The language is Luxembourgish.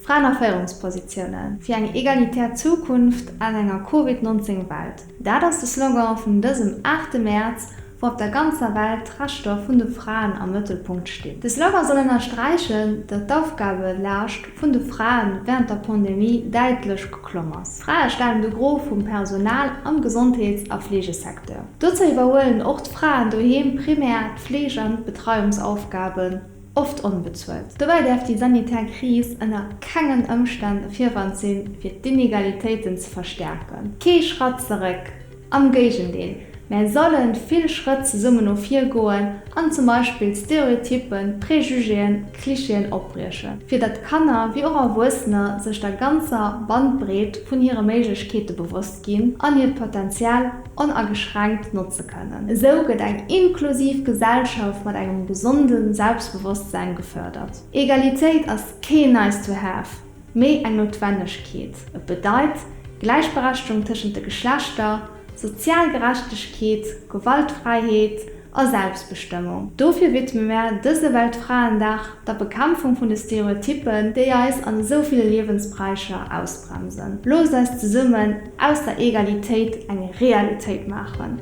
Fraen a Féierungspositiounen, fir eng egalitär Zukunft an enger Covid 19 Welt, dat ass de Slogan vun dësem 8 Mäerz, wou op der ganzer Welt d'Rechter vun de Fraen am Mëttelpunkt stinn. De Slogan soll ënnersträichen, datt d'Aufgabelaascht vun de Frae wärend der Pandemie däitlech geklomm ass. Frae stellen de Gros vum Personal am Gesondheets a Fleegesecteur. Dozou iwwerhuelen och d'Fraen doheem primär d'Fleeg an d'Betreiungsaufgaben. Oft onbezuelt. Dobäi däerf déi sanitär Kris ënner kengen Ëmstänn e Virwand sinn, fir d'Inegalitéiten ze verstäerken. Kee Schratt zeréck, am Géigendeel, mär sollen vill Schrëtt zesummen no vir goen an zum Beispill Stereotyppen, Préjugéen, Klischeeën opbriechen, fir datt Kanner wéi och Erwuessener sech der ganzer Bandbreet vun hire Méiglechkeete bewosst ginn an hiert Potenzial onageschränkt notze kënnen. Esou gëtt eng inklusiv Gesellschaft mat engem gesonde Selbstbewosstsäin gefërdert. Egalitéit ass keen nice to have, mee eng Noutwennegkeet. Et bedeit Gläichberechtegung tëschent de Geschlechter, sozial Gerechtegkeet, Gewaltfräiheet a Selbstbestëmmung. Dofir widme mär dëse Weltfraendag der Bekämpfung vun de Stereotyppen, déi eis an esou ville Liewensberäicher ausbremsen. Loosst eis zesummen aus der Egalitéit eng Realitéit maachen!